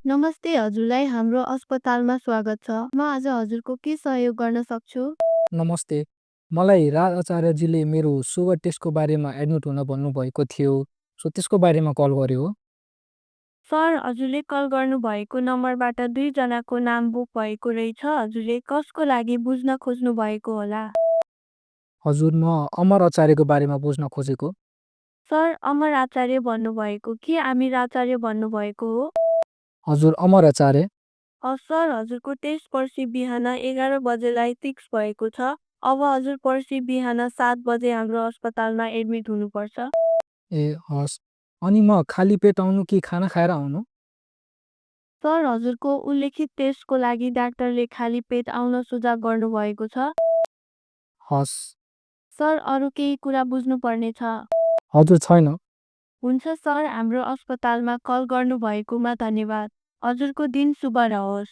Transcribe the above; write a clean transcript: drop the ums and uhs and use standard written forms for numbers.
नमस्ते हजुरलाई हाम्रो अस्पतालमा स्वागत छ। म आज हजुरको के सहयोग गर्न सक्छु? नमस्ते। मलाई राज आचार्यजीले मेरो सुगर टेस्टको बारेमा एडमिट हुन भन्नुभएको थियो। सो त्यसको बारेमा कल गरेँ हो। सर, हजुरले कल गर्नुभएको नम्बरबाट 2 जनाको नाम बुक भएको रहेछ। हजुरले कसको लागि बुझ्न खोज्नु भएको होला? हजुर, म अमर आचार्यको बारेमा बुझ्न खोजेको। सर, अमर आचार्य भन्नुभएको कि आमिर आचार्य भन्नुभएको हो? हजुर, अमर आचार्य। सर, हजुरको टेस्ट पर्सि बिहान 11 बजेलाई फिक्स भएको छ। अब हजुर पर्सि बिहान 7 बजे हाम्रो अस्पतालमा एडमिट हुनुपर्छ। ए हस्। अनि म खाली पेट आउनु कि खाना खाएर आउनु? सर, हजुरको उल्लेखित टेस्टको लागि डाक्टरले खाली पेट आउन सुझाव गर्नुभएको छ। हस्। सर, अरू केही कुरा बुझ्नुपर्ने छ? हजुर, छैन। हुन्छ सर, हाम्रो अस्पतालमा कल गर्नुभएकोमा धन्यवाद। हजुरको दिन शुभ रहोस्।